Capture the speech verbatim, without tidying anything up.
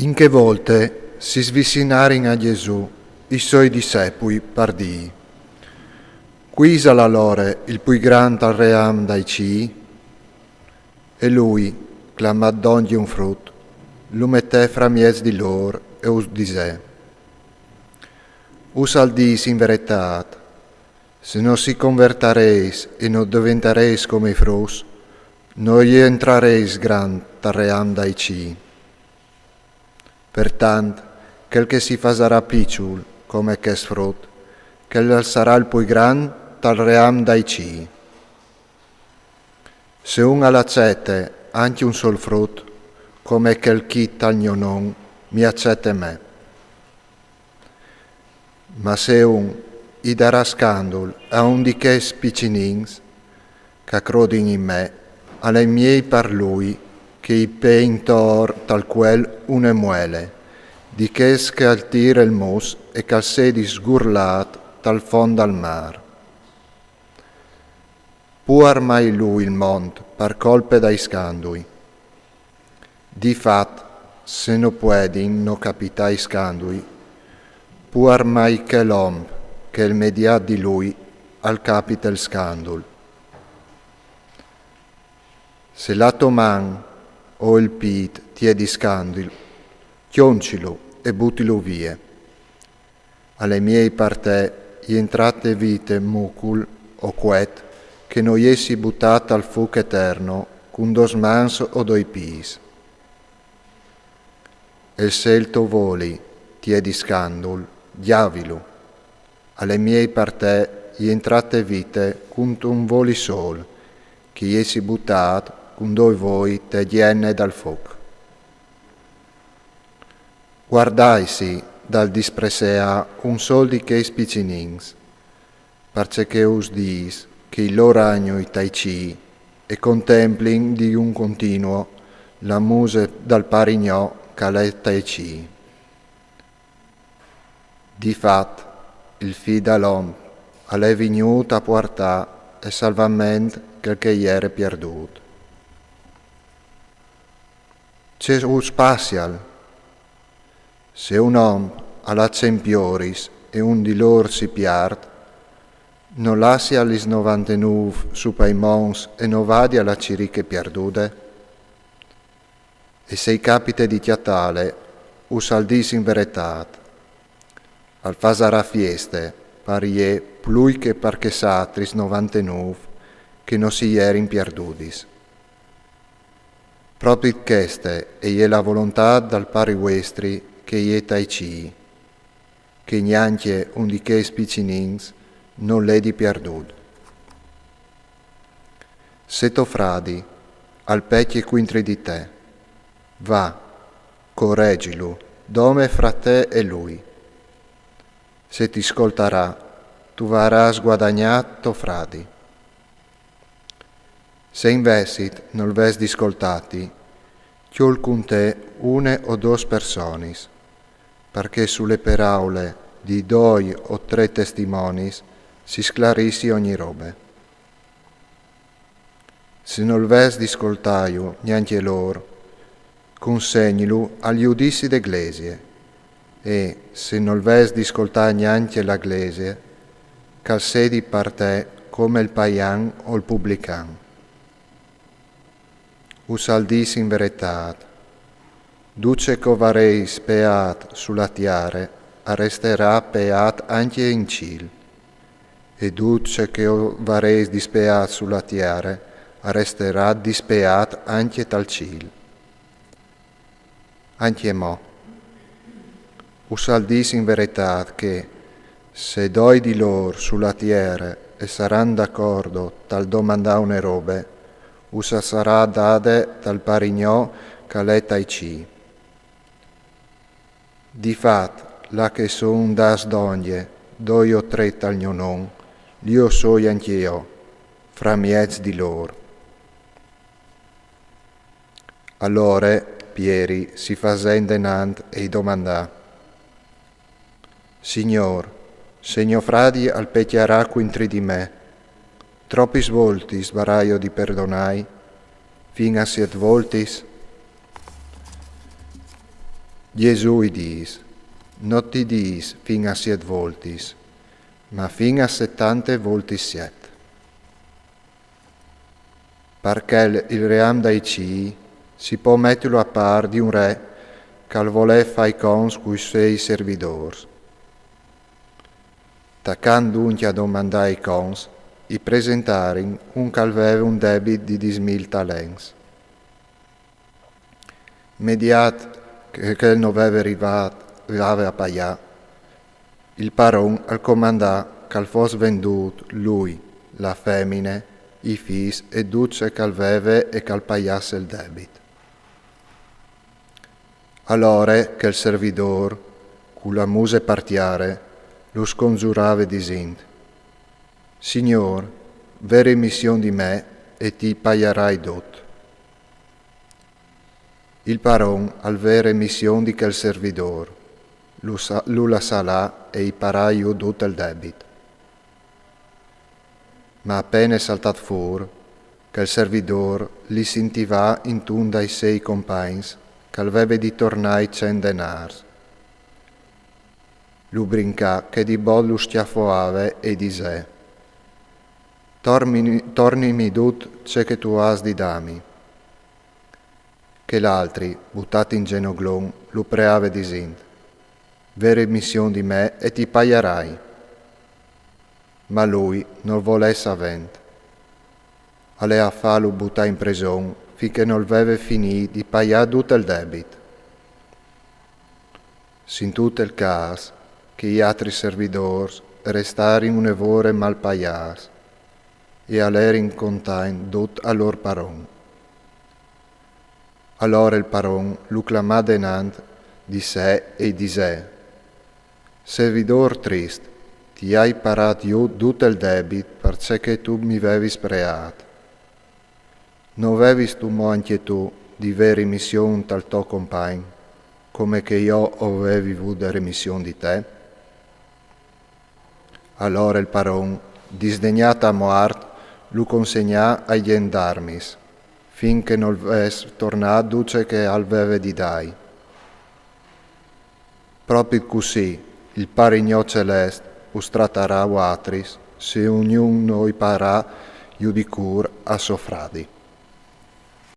In chê volte si svicinarin a Jesù i soi dissepui par dîi: «Cui isal alore il plui grant tal ream dai cîi?» E lui, clamât dongje un frut, lu metè framieç di lôr e us disè: «Us al dîs in veretât, se no si convertarês e no deventarês come i fruts, no jentrarês grant tal ream dai cîi. Pertant, chel che si fasarà piçul come chest frut, chel al sarà il plui grant tal ream dai cîi. Se un al acete ancje un sol frut, come chel chi tal gno non, mi acete me. Ma se un i darà scandul a un di chescj piçinins, ch'a crodin in me, al è miei par lui che i pei intor tal cuel une muele, di chês ch'al tire il mus e ch'al sedi sgurlât tal font dal mâr. Puar mai lui il mont par colpe dai scandui. Di fat, se no puedin no capitâ i scandui, puar mai chel om che il mediât di lui al capite il scandul. Se la tô man o il pît ti è di scandul, cjoncilu e butilu vie. Al è miei par te jentrâ te vite mucul o cuet che no jessi butât tal fûc eterno cun dôs mans o doi pîts. E se il to voli ti è di scandul, gjavilu. Al è miei par te jentrâ te vite cuntun voli sôl, che jessi butât cun doi voi te gjene dal fûc. Guardaitsi dal dispreseâ un sôl di chescj piçinins, parcè che us dîs che i lôr agnui tai cîi e contemplin di un continuo la muse dal Pari gno ch'al è tai cîi. Di fat, il Fi dal om al è vignût a puartâ il salvament chel che jere pierdût. Ce us passial? Se un om al à cent pioris e un di lôr si piart, no lassial lis novantenûf su pai monts e no vadial a cirî chê pierdude? E se i capite di cjatâle, us al dîs in veretât, al fasarà fieste par jê plui che par chês altris novantenûf che no si jerin pierdudis. Propit cheste e je la volontât dal Pari vuestri che e je tai cîi, che gnancje un di chescj piçinins nol edi pierdût. Se to fradi al pecje cuintri di te, va, corezilu dome fra te e lui. Se ti scoltarà, tu varâs guadagnât to fradi. Se invezit nol ves di scoltâti, cjol cun te une o dôs personis, parcè su le peraule di doi o trê testimonis si sclarissi ogni robe. Se nol ves di scoltâju gnancje lôr, consegnilu al judizi de glesie, e se nol ves di scoltâ gnancje la glesie, ch'al sedi par te come il paian o il publican. Us al dîs in veretât, dut ce che o varês peât su la tiere al resterà peât ancje in cîl, e dut ce che o varês dispeât su la tiere al resterà dispeât ancje tal cîl. Ancjemò, us al dîs in veretât che, se doi di lôr su la tiere a saran d'acordo tal domandâ une robe, us sarà dade dal Pari gno ch'al è tai cîl. Di fat, là che a son dâts dongje doi o trê tal gno non, li o soi ancje jo, framieç di lôr. Alore Pieri si fasè indenant e i domandà: Signôr, se gno fradi al pecjarà cuintri di me, tropis voltis varaio di perdonâi? Fin a siet voltis? Jesù i dîs: no ti dîs fin a siet voltis, ma fin a setante voltis siet. Parcè il ream dai cîi si pò metilu a pâr di un re che al volè fâ i conts cui siei servidôrs. Tacant duncje a domandâ i conts, i presentarin un che al veve un debit di dîs mil talents. Mediât che, che no veve rivât, rivave a paiâ, il paron al comandà che al fos vendût lui, la femine, i fîs e dut ce che al veve e che al paiasse il debit. Alore chel servidôr, cu la muse par tiare, lu sconzurave disint: Signôr, ve remission di me e ti paiarai dut. Il paron al ve remission di chel servidôr, lu, sa- lu lassà là e i parà jù dut il debit. Ma a pene saltât fûr, chel servidôr li sintivà intun dai siei compagns che al veve di tornâi cent denârs. Lu brincà che di bot lu scjafoave e i disè: Tornimi, tornimi dut ce che tu âs di dâmi. Chel altri, butât in zenoglon, lu preave disint: Ve remission di me e ti paiarai. Ma lui nol volè savênt. Al è a fâlu butâ in preson fin che nol veve finît di paiâ dut il debit. Sintût il câs, chei atris servidôrs restarin une vore mal paiâts e a lerin containt dut al lôr paron. Alore il paron lu clamà denant di se e i disè: Servidôr trist, ti ai parât jù dut il debit parcè che tu mi vevis preât. No vevistu mo ancje tu di vê remission tal to compagn, come che jo o vevi vût remission di te? Alore il paron, disdegnât a muart, lu consegnà ai gjendarmis, fin che nol ves tornât dut ce che al veve di dâi. Propit cussì il Pari gno celest us tratarà vuatris, se ognun no i parà jù di cûr a so fradi.